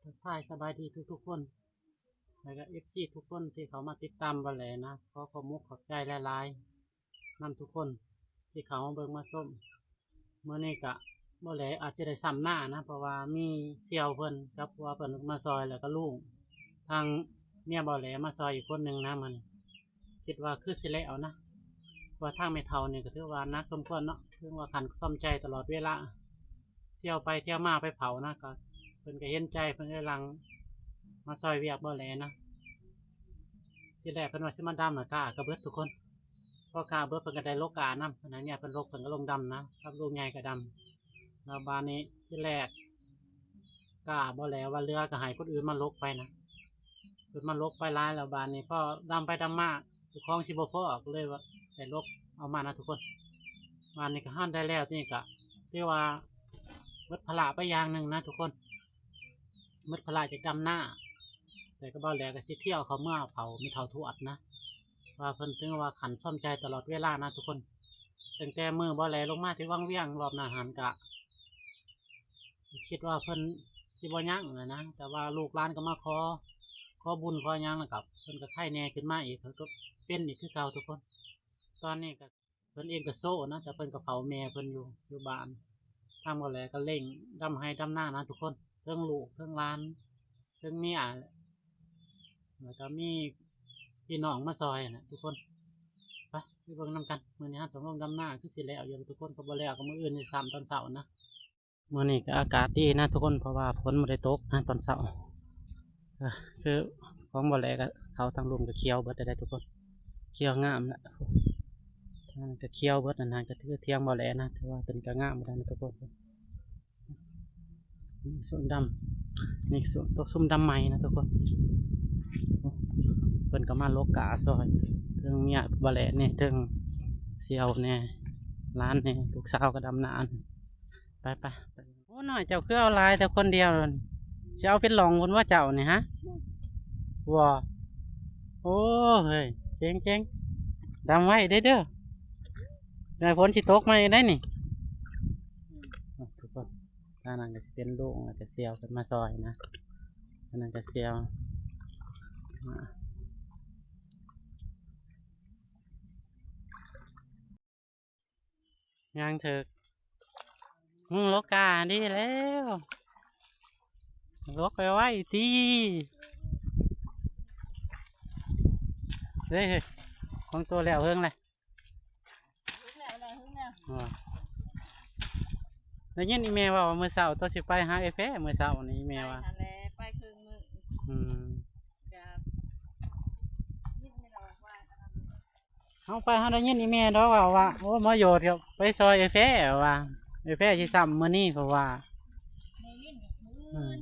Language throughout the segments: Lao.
ທັກທາຍສະບາຍດີທຸກໆຄົນ ແລ້ວກໍເອັຟຊີທຸກຄົນທີ່ເຂົ້າມາຕິດຕາມບ່າວແຫຼນະ ຂໍຂອບມຸກຂອບໃຈຫຼາຍໆນຳທຸກຄົນທີ່ເຂົ້າມາເບິ່ງມາຊົມ. ມື້ນີ້ກະບ່າວແຫຼອາດຈະໄດ້ຊ້ຳໜ້ານະ ເພາະວ່າມີສ່ຽວເພິ່ນກັບຜົວເພິ່ນມາຊ່ອຍ ແລ້ວກໍລຸງ ທາງເມຍບ່າວແຫຼມາຊ່ອຍອີກຄົນໜຶ່ງນະມື້ນີ້. ຄິດວ່າຄືຊິແລ້ວນະ ເພາະວ່າທາງແມ່ເຖົ້ານີ້ກໍຖືວ່າໜັກສົມຄວນເນາະ ເຖິງວ່າຂັ້ນຊອມໃຈຕະຫຼອດເວລາ ທ່ຽວໄປທ່ຽວມາໄປເຝົ້ານະ ກໍເພິ່ນກໍເຫັນໃຈ ເພິ່ນເລີຍຫຼັ່ງມາຊ່ອຍວຽກບ່າວແຫຼນະ. ທີແລກເພິ່ນວ່າຊິມາດຳນະ ກ້າກໍເບິດທຸກຄົນ ພໍກ້າເບິດເພິ່ນກໍໄດ້ຫຼົກກ້ານຳ ເພິ່ນໃຫ້ເມຍເພິ່ນຫຼົກ ເພິ່ນກໍລົງດຳນະ ກັບລຸງໃຫຍ່ກໍດຳ. ແລ້ວບາດນີ້ທີແລກກ້າບໍ່ແຫຼວ່າເຫຼືອກໍໃຫ້ຄົນອື່ນມາຫຼົກໄປນະ ເພິ່ນມາຫຼົກໄປຫຼາຍ ແລ້ວບາດນີ້ພໍດຳໄປດຳມາເຈົ້າຂອງຊິບໍ່ພໍ ກໍເລີຍວ່າໄດ້ຫຼົກເອົາມານະທຸກຄົນ. ບາດນີ້ກໍຫັ້ນໄດ້ແລ້ວ ທີນີ້ກໍຖືວ່າໝົດພາລະໄປຢ່າງໜຶ່ງນະທຸກຄົນ ໝົດພາລະຈາກດຳນາ ແຕ່ກໍບໍ່ແຫຼກໍຊິທ່ຽວເຂົ້າເມືອເຝົ້າແມ່ເຖົ້າທວດນະ ວ່າເພິ່ນຖືວ່າຂັ້ນຊອມໃຈຕະຫຼອດເວລານະທຸກຄົນ. ຕັ້ງແຕ່ມື້ບໍ່ແຫຼລົງມາທີ່ວັງວຽງລອບໜ້າຫັ້ນ ກະຄິດວ່າເພິ່ນຊິບໍ່ຍັງນະ ແຕ່ວ່າລູກຫຼານກໍມາຂໍ ຂໍບຸນຂໍຫຍັງ ແລ້ວກໍເພິ່ນກໍໄຄແນ່ຂຶ້ນມາອີກ ເພິ່ນກໍເປັນອີກຄືເກົ່າທຸກຄົນ. ຕອນນີ້ກໍ ເພິ່ນເອງກໍໂຊນະ ແຕ່ເພິ່ນກໍເຝົ້າແມ່ເພິ່ນຢູ່ ຢູ່ບ້ານ. ທາງບໍ່ແຫຼກໍເລັ່ງດຳໄຮ່ດຳນານະທຸກຄົນ ເຖິງລູກເຖິງຫຼານເຖິງເມຍ ແລ້ວກໍມີພີ່ນ້ອງມາຊ່ອຍນະທຸກຄົນ. ໄປ ໄປເບິ່ງນຳກັນ ມື້ນີ້ເຮົາຕ້ອງລົງດຳນາ ຄືຊິແລ້ວຢູ່ທຸກຄົນ ກໍບໍ່ແລ້ວກໍມື້ອື່ນນີ້ຊ້ຳຕອນເຊົ້ານະ. ມື້ນີ້ກໍອາກາດດີນະທຸກຄົນ ເພາະວ່າຝົນບໍ່ໄດ້ຕົກນະຕອນເຊົ້າ. ກໍຄືຂອງບໍ່ແຫຼກໍເຂົ້າທາງລຸ່ມກໍຂຽວເບິດແລ້ວເດ້ທຸກຄົນ ຂຽວງາມລະ ທາງນັ້ນກໍຂຽວເບິດ ອັນນັ້ນກໍຄືທຽງບໍ່ແຫຼນະ ແຕ່ວ່າຕົວນີ້ກໍງາມແລ້ວນະທຸກຄົນ. ໂຊນດຳ ນີ້ໂຊນ ໂຕຊຸ່ມດຳໃໝ່ນະທຸກຄົນ. ເພິ່ນກໍມາຫຼົກກ້າຊ່ອຍ ເຖິງເມຍບໍ່ແຫຼແດ່ ເຖິງສ່ຽວແດ່ ຫຼານແດ່ ລູກສາວກໍດຳນາ. ໄປໆ ໂອ້ ນ້ອຍເຈົ້າຄືເອົາຫຼາຍແຕ່ຄົນດຽວ ຊິເອົາເປັນລ່ອງພຸ້ນບໍ່ເຈົ້ານີ້ຮະ? ບໍ່ ໂອ້ ເຮີ້ຍ ເກັ່ງໆ ດຳໄວ້ເດີ້ ເດີ້ ດຽວຝົນຊິຕົກມາອີກໄດ໋ນີ້. ທຸກຄົນ ທາງນັ້ນກໍຊິເປັນລຸງ ແລ້ວກໍສ່ຽວເພິ່ນມາຊ່ອຍນະ ທາງນັ້ນກໍສ່ຽວ ຍ່າງເຖິກ ອືມ ຫຼົກກ້າດີແລ້ວ ຫຼົກໄວໆຕິ ເຮີ້ຍ ຂອງໂຕແລ້ວເຫິງແລ້ວ ເຫິງແລ້ວ ເຫິງແລ້ວ ອໍ ໄດ້ຍິນອີ່ແມ່ເວົ້າວ່າມື້ເຊົ້າໂຕຊິໄປຫາເອື້ອຍແພ ມື້ເຊົ້ານີ້ອີ່ແມ່ວ່າ ໄປຫັ້ນແຫຼະ ໄປເຄິ່ງມື້ ອືມ ກໍຍິນແມ່ເວົ້າວ່າ ເຮົາໄປ ເຮົາໄດ້ຍິນອີ່ແມ່ດອກເວົ້າວ່າ ໂອ້ ໝໍໂຢດກໍໄປຊ່ອຍເອື້ອຍແພວ່າ ເອື້ອຍແພຊິຊ້ຳມື້ນີ້ ເພາະວ່າ ອືມ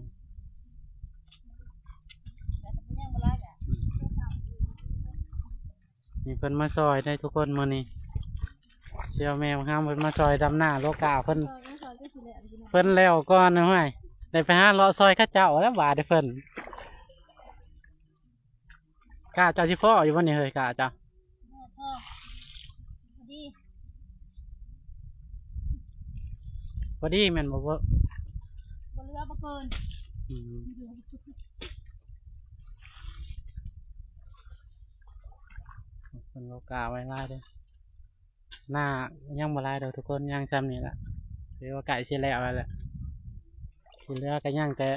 ນີ້ເພິ່ນມາຊ່ອຍໄດ້ທຸກຄົນມື້ນີ້ ສ່ຽວແມ່ບັກຫຳເພິ່ນມາຊ່ອຍດຳນາ ໂລກາເພິ່ນ ເພິ່ນແລ້ວກ່ອນ ຫ້ວຍ ໄດ້ໄປຫາເລາະຊ່ອຍເຂົາເຈົ້າແລ້ວບາດນີ້ເພິ່ນ. ກ້າເຈົ້າຊິພໍຢູ່ບໍ່ນີ້ເຮີ້ຍ ກ້າເຈົ້າ? ພໍ ພໍ ພໍດີ ພໍດີແມ່ນບໍ່? ບໍ່ ບໍ່ເຫຼືອບໍ່ເກີນ ອືມ ເພິ່ນກໍກ້າໄວ້ຫຼາຍເດ້. ນາຍັງບໍ່ຫຼາຍດອກທຸກຄົນ ຍັງຊ່ຳນີ້ລະ ຖືວ່າໃກ້ຊິແລ້ວແລ້ວແຫຼະ ທີ່ເຫຼືອກໍຍັງແຕ່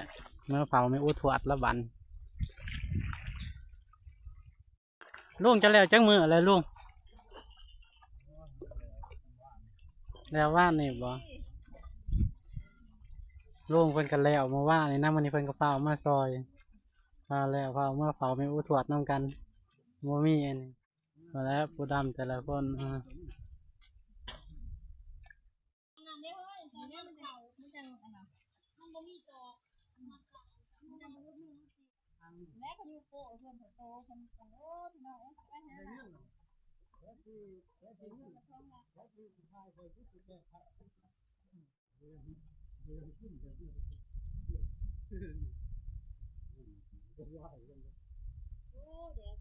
ເມືອເຝົ້າແມ່ອູທວດລະບັດ. ລຸງ ເຈົ້າແລ້ວຈັກມື້ແລ້ວລຸງ? ແລ້ວວານນີ້ບໍ່? ລຸງເພິ່ນກໍແລ້ວມື້ວານນີ້ນະ ມື້ນີ້ເພິ່ນກໍຟ້າວມາຊ່ອຍ ຟ້າວແລ້ວ ຟ້າວເມືອເຝົ້າແມ່ອູທວດນຳກັນ ບໍ່ມີອັນນີ້. ມາແລ້ວຜູ້ດຳແຕ່ລະຄົນ ອາ ແມ່ກໍຢູ່ໂປະເພິ່ນ ໂຕເພິ່ນ ໂອ້ ພີ່ນ້ອງເອີຍ ໄປຫາ ໂອ້ ແດດ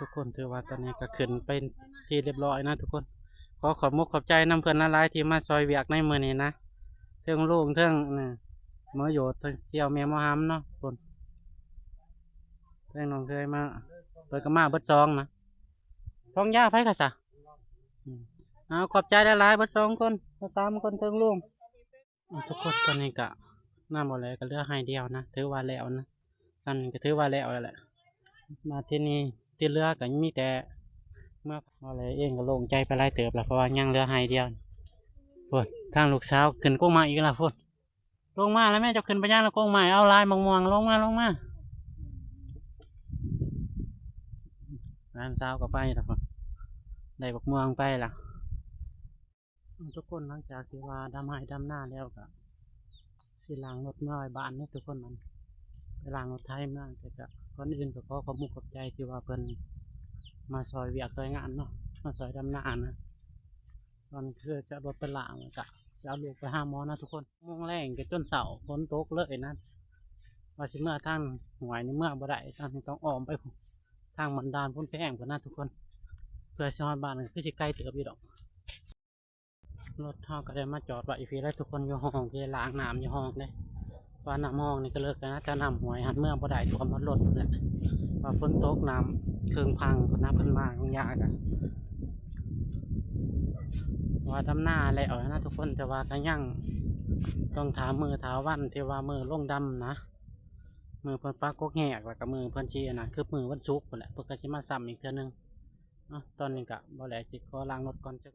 ທຸກຄົນ ຖືວ່າຕອນນີ້ກໍຂຶ້ນໄປທີ່ຮຽບຮ້ອຍນະທຸກຄົນ. ຂໍຂອບມຸກຂອບໃຈນຳເພິ່ນຫຼາຍໆ ທີ່ມາຊ່ອຍວຽກໃນມື້ນີ້ນະ ເທິງລຸງ ເທິງ ເອີ ໝໍໂຢດ ເທິງສ່ຽວແມ່ໝໍຫຳເນາະທຸກຄົນ. ເທິງນ້ອງເຄີຍມາ ເພິ່ນກໍມາເບິດສອງນະ ສອງຢາ ໃຜກະຊະ. ອືມ ເອົາ ຂອບໃຈຫຼາຍໆ ເບິດສອງຄົນ ສາມຄົນ ເທິງລຸງ. ເອົາ ທຸກຄົນ ຕອນນີ້ກະນ້ຳບໍ່ແຫຼກໍເຫຼືອໄຮ່ດຽວນະ ຖືວ່າແລ້ວນະ ສ່ຳນີ້ກໍຖືວ່າແລ້ວແລ້ວແຫຼະ. ມາທີ່ນີ້ທີ່ເຫຼືອກໍມີແຕ່ເມືອ ບໍ່ແຫຼເອງກໍໂລ່ງໃຈໄປຫຼາຍເຕີບແລ້ວ ເພາະວ່າຍັງເຫຼືອໄຮ່ດຽວ. ພຸ້ນ ທາງລູກສາວຂຶ້ນກົງໄມ້ອີກແລ້ວພຸ້ນ. ລົງມາແລ້ວແມ່ ເຈົ້າຂຶ້ນໄປຫຍັງລະກົງໄມ້ ເອົາຫຼາຍໝາກມ່ວງ ລົງມາ ລົງມາ. ຫຼານສາວກໍໄປແລ້ວພຸ້ນ ໄດ້ໝາກມ່ວງໄປແລ້ວ. ທຸກຄົນ ຫຼັງຈາກທີ່ວ່າດຳໄຮ່ດຳນາແລ້ວ ກໍຊິລ້າງລົດເມືອໄວ້ບ້ານເດ້ທຸກຄົນ. ໄປລ້າງລົດໄຖມາ ແຕ່ກໍກ່ອນອື່ນກໍຂໍຂອບມຸກຂອບໃຈທີ່ວ່າເພິ່ນມາຊ່ອຍວຽກຊ່ອຍງານເນາະ ມາຊ່ອຍດຳນານະ. ຕອນຄືຊິເອົາລົດໄປລ້າງ ແລ້ວກໍຊິເອົາລູກໄປຫາໝໍນະທຸກຄົນ. ໂມງແລງກໍຈົນເຊົ້າ ຝົນຕົກເລີຍນະ ວ່າຊິເມືອທາງຫ້ວຍນີ້ເມືອບໍ່ໄດ້ ຕ້ອງ ຕ້ອງອ້ອມໄປທາງບ້ານດ່ານໂພນແພງພຸ້ນນະທຸກຄົນ ເພື່ອຊິຮອດບ້ານ ກໍຄືຊິໄກເຕີບຢູ່ດອກ. ລົດເຮົາກໍໄດ້ມາຈອດໄວ້ຢູ່ພີ້ແລ້ວທຸກຄົນ ຢູ່ຮ່ອງ ທີ່ໄດ້ລ້າງນ້ຳຢູ່ຮ່ອງເດ້. ວ່ານ້ຳຮ່ອງນີ້ກໍເລິກແລ້ວນະ ແຕ່ນ້ຳຫ້ວຍຫັ້ນເມືອບໍ່ໄດ້ ຖ້ວມຮອດລົດພຸ້ນແຫຼະ. ວ່າຝົນຕົກນ້ຳເຄິ່ງພັງພຸ້ນນະ ເພິ່ນມາຂອງຢາກະ ວ່າດຳນາແລ້ວນະທຸກຄົນ ແຕ່ວ່າກໍຍັງຕ້ອງຖ້າມື້ຖ້າວັນທີ່ວ່າມື້ລົງດຳນະ ມື້ເພິ່ນປັກກົກແຮກ ແລ້ວກໍມື້ເພິ່ນຊິອັນນັ້ນ ຄືມື້ວັນສຸກພຸ້ນແຫຼະ ເພິ່ນກໍຊິມາຊ້ຳອີກເທື່ອໜຶ່ງເນາະ. ຕອນນີ້ກໍບໍ່ແຫຼຊິຂໍລ້າງລົດກ່ອນຈັກ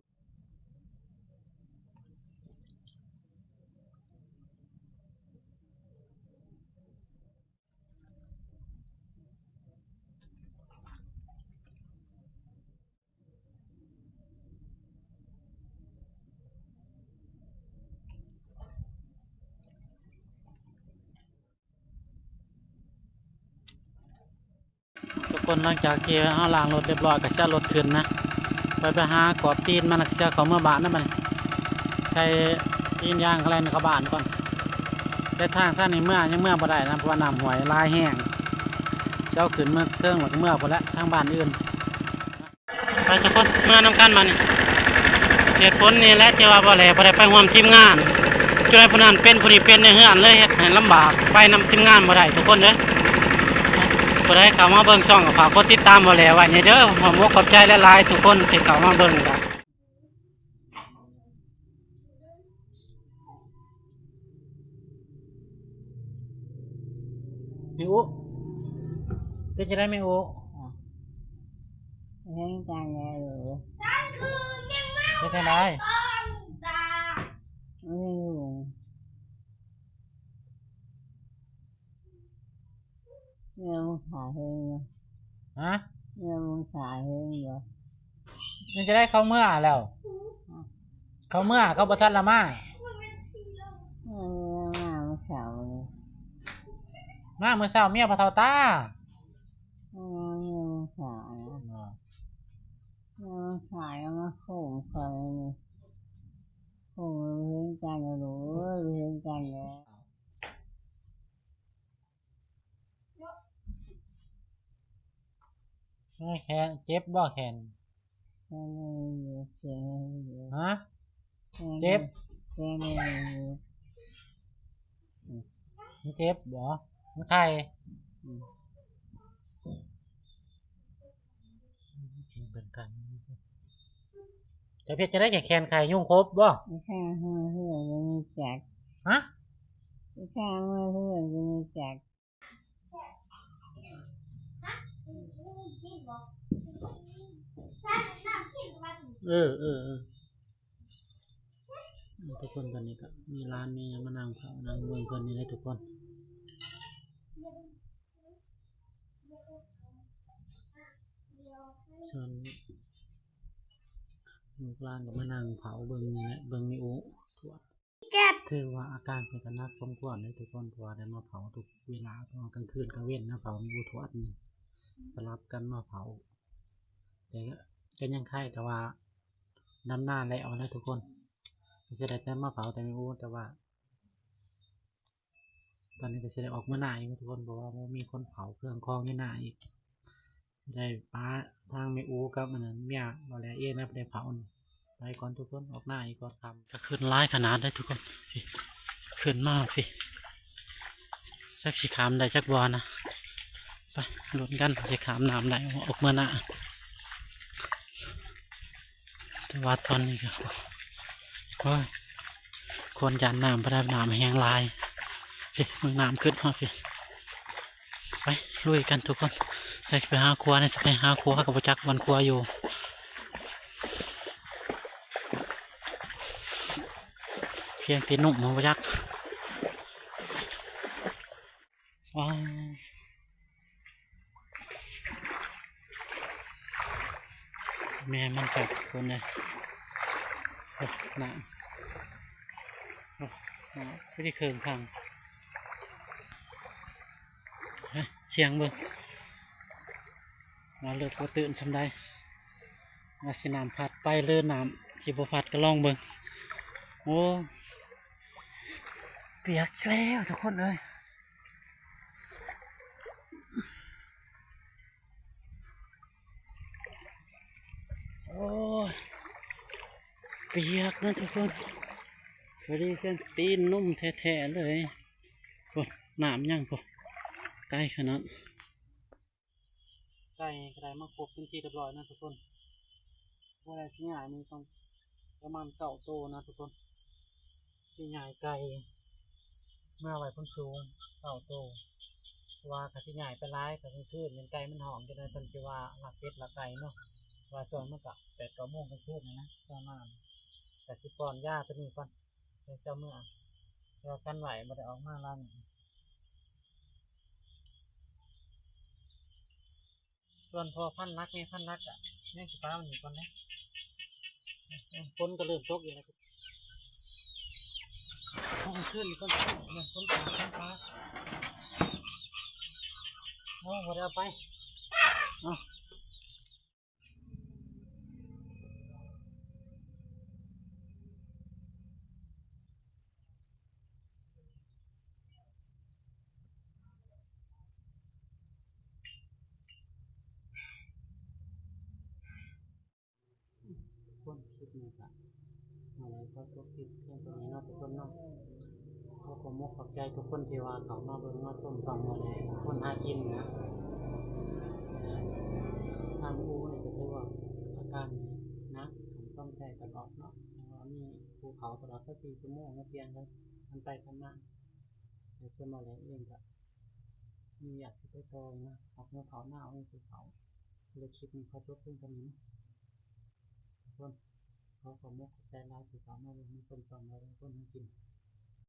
ທຸກຄົນ ຫຼັງຈາກທີ່ເຮົາລ້າງລົດຮຽບຮ້ອຍ ກໍຊິເອົາລົດຂຶ້ນນະ ໄປ ໄປຫາກອບຕີນມັນ ແລ້ວກໍຊິເອົາເຂົ້າເມືອບ້ານນະ. ບັດນີ້ໃສ່ຕີນຢາງ ແລ່ນເຂົ້າບ້ານກ່ອນ. ແຕ່ທາງ ທາງນີ້ເມືອ ຍັງເມືອບໍ່ໄດ້ນະ ເພາະວ່ານ້ຳຫ້ວຍຫຼາຍແຮງ. ຊິເອົາຂຶ້ນເມືອເທິງ ແລ້ວກໍເມືອພຸ້ນແຫຼະ ທາງບ້ານອື່ນ. ໄປທຸກຄົນ ເມືອນຳກັນບາດນີ້. ເຫດຜົນນີ້ແຫຼະທີ່ວ່າບໍ່ແຫຼບໍ່ໄດ້ໄປຮ່ວມທີມງານ ຈຸໃດຜູ້ນັ້ນເປັນ ຜູ້ນີ້ເປັນໃນເຮືອນ ເລີຍເຮັດໃຫ້ລຳບາກ ໄປນຳທີມງານບໍ່ໄດ້ທຸກຄົນເດີ. ຜູ້ໃດເຂົ້າມາເບິ່ງຊ່ອງກໍຝາກກົດຕິດຕາມບໍ່ແຫຼໄວ້ແດ່ເດີ. ຂອບອົກຂອບໃຈຫຼາຍໆທຸກຄົນທີ່ເຂົ້າມາເບິ່ງ. ແມ່ອຸ ເປັນຈັ່ງໃດແມ່ອຸ? ເຮັດຈັ່ງໃດ? ອືມ ແມ່ມຶງຂາຍເຮັດຢູ່. ຮະ? ແມ່ມຶງຂາຍເຮັດຢູ່. ມັນຈະໄດ້ເຂົ້າເມືອແລ້ວ. ຮະ? ເຂົ້າເມືອ ເຂົາບໍ່ທັນລະມາ. ເອີ ມາມື້ເຊົ້ານີ້. ມາມື້ເຊົ້າ ເມຍພໍ່ເຖົ້າຕາ. ເອີ ແມ່ມຶງຂາຍ. ເອີ ແມ່ມຶງຂາຍ ເອົາມາໂຄ້ງຂ້ອຍນີ້. ໂອ້ຍ ເຫັນກັນແລ້ວລູກເອີຍ ເຫັນກັນແລ້ວ. ແຂນເຈັບບໍ່ແຂນ? ແຂນຍັງຢູ່ ແຂນຍັງຢູ່. ຮະ? ແຂນ ເຈັບ? ແຂນຍັງຢູ່. ອືມ ມັນເຈັບບໍ່? ມັນໄຄ? ອືມ. ເບິ່ງກັນ ຈະເຮັດຈັ່ງໃດແຂນໄຄ? ຍຸງຄົບບໍ່? ໄປສ້າງເຮືອນ ເຮືອນບໍ່ມີຈັກ. ຮະ? ໄປສ້າງເຮືອນ ເຮືອນບໍ່ມີຈັກ. ເອີ ເອີ ເອີ. ທຸກຄົນ ຕອນນີ້ກໍມີຫຼານມີຫຍັງມານັ່ງເຝົ້ານັ່ງເບິ່ງເພິ່ນນີ້ແຫຼະທຸກຄົນ. ສ່ວນລູກຫຼານກໍມານັ່ງເຝົ້າເບິ່ງນີ້ແຫຼະ ເບິ່ງແມ່ອູທວດ. ຖືວ່າອາການເພິ່ນກໍໜັກສົມຄວນເດ້ທຸກຄົນ ເພາະວ່າໄດ້ມາເຝົ້າທຸກເວລາ ເພາະວ່າກາງຄືນກາງເວັນນະ ເຝົ້າແມ່ອູທວດນີ້ ສະຫຼັບກັນມາເຝົ້າ. ແຕ່ກໍຍັງໄຄ ແຕ່ວ່າດຳນາແລ້ວນະທຸກຄົນ ກໍຊິໄດ້ແຕ່ມາເຝົ້າແຕ່ແມ່ອູ. ແຕ່ວ່າຕອນນີ້ກໍຊິໄດ້ອອກເມືອນາອີກທຸກຄົນ ເພາະວ່າບໍ່ມີຄົນເຝົ້າເຄື່ອງຂອງຢູ່ນາອີກ. ໄດ້ປາທາງແມ່ອູກັບອັນນັ້ນເມຍບໍ່ແລເອນະ ໄດ້ເຜົາ. ໄປກ່ອນທຸກຄົນ ອອກໜ້າອີກກ່ອນຄ່ຳ. ກໍຂຶ້ນຫຼາຍຂະໜາດເດ້ທຸກຄົນ ພີ່ ຂຶ້ນມາພີ່ ຈັກຊິຂ້າມໄດ້ຈັກບໍ່ນະ. ໄປລຸ້ນກັນ ຊິຂ້າມນ້ຳໄດ້ ອອກເມືອໜ້າ. ແຕ່ວ່າຕອນນີ້ກໍ ໂອ້ຍ ຄົນຢ້ານນ້ຳ ປະດັບນ້ຳແຮງຫຼາຍ. ພີ່ ເບິ່ງນ້ຳຂຶ້ນຮອດພີ່. ໄປລຸຍກັນທຸກຄົນ ໃສ່ໄປຫາຂົວ ໃສ່ໄປຫາຂົວ ກໍບໍ່ຈັກບ່ອນຂົວຢູ່ ພຽງຕີນໜຸ່ມບໍ່ຈັກ. ວ້າວ ແມ່ມັນຄັກຄົນເອີຍ. ໂອ້ ນ້ຳ ໂອ້ ນ້ຳ ຄືຊິເຄິ່ງທາງ. ຮະ ສ່ຽງເບິ່ງວ່າເລິກບໍ່ຕື່ນສ່ຳໃດ ວ່າຊິນ້ຳພັດໄປ ຫຼື ນ້ຳຊິບໍ່ພັດ ກໍລອງເບິ່ງ. ໂອ້ ປຽກອີກແລ້ວທຸກຄົນເອີຍ. ໂອ້ຍ ປຽກນະທຸກຄົນ ພໍດີເຄື່ອງຕີນໜຸ່ມແທ້ໆເລີຍ. ໂອ້ ນ້ຳຍັງ ໂອ້ ໄກຂະໜາດ. ໄກ່ກໍໄດ້ມາຄົບເປັນທີ່ຮຽບຮ້ອຍນະທຸກຄົນ. ເວລາຊິຍ້າຍມີປະມານເກົ້າໂຕນະທຸກຄົນ ຊິຍ້າຍໄກ່ເມືອໄວ້ເທິງສູງເກົ້າໂຕ. ເພາະວ່າຖ້າຊິຍ້າຍໄປຫຼາຍ ກະກາງຄືນແມ່ນໄກ່ມັນຮ້ອງ ຈັ່ງໃດເພິ່ນຊິວ່າລັກເປັດລັກໄກ່ເນາະ. ວ່າຊ່ວງມັນກະແປດເກົ້າໂມງກາງຄືນນີ້ນະ ຊ່ວງມາກະຊິປ້ອນຢາໂຕນີ້ກ່ອນ ຈັ່ງຈະເມືອ ແຕ່ວ່າກັນໄວ້ ບໍ່ໄດ້ອອກມາລາວນີ້. ສ່ວນພໍ່ພັນຫຼັກ ແມ່ພັນຫຼັກກະຍັງຊິປະໄວ້ນີ້ກ່ອນເດ້. ຝົນກໍເລີ່ມຕົກອີກແລ້ວ ເອົາຄືນກ່ອນ ມັນຝົນຕົກ ມັນຟ້າ. ໂອ້ ບໍ່ໄດ້ເອົາໄປ ເອົາ. ທຸກຄົນ ຄລິບນີ້ກະ ມື້ນີ້ຂໍຈົບຄລິບພຽງເທົ່ານີ້ເນາະທຸກຄົນເນາະ. ຂໍຂອບອົກຂອບໃຈທຸກຄົນທີ່ວ່າເຂົ້າມາເບິ່ງມາຊົມຊ່ອງ ເວົ້າແຫຼ ຄົນຫາກິນນະ. ທາງອູ່ນີ້ກໍຖືວ່າອາການໜັກ ເປັນຊອມໃຈຕະຫຼອດເນາະ ແຕ່ວ່າມີຜູ້ເຝົ້າຕະຫຼອດຊາວສີ່ຊົ່ວໂມງ ມາປ່ຽນກັນ ກັນໄປກັນມາ. ແຕ່ສ່ວນເວົ້າແຫຼເອງກໍມີວຽກຊິໄປຕໍ່ນະ ອອກເມືອເຜົານາ ອອກເມືອເຜົາ. ແລະ ຄລິບນີ້ຂໍຈົບພຽງເທົ່ານີ້ເນາະທຸກຄົນ. ຂໍຂອບອົກຂອບໃຈຫຼາຍທີ່ເຂົ້າມາເບິ່ງມາຊົມຊ່ອງເວົ້າແຫຼ ຄົນຫາກິນ.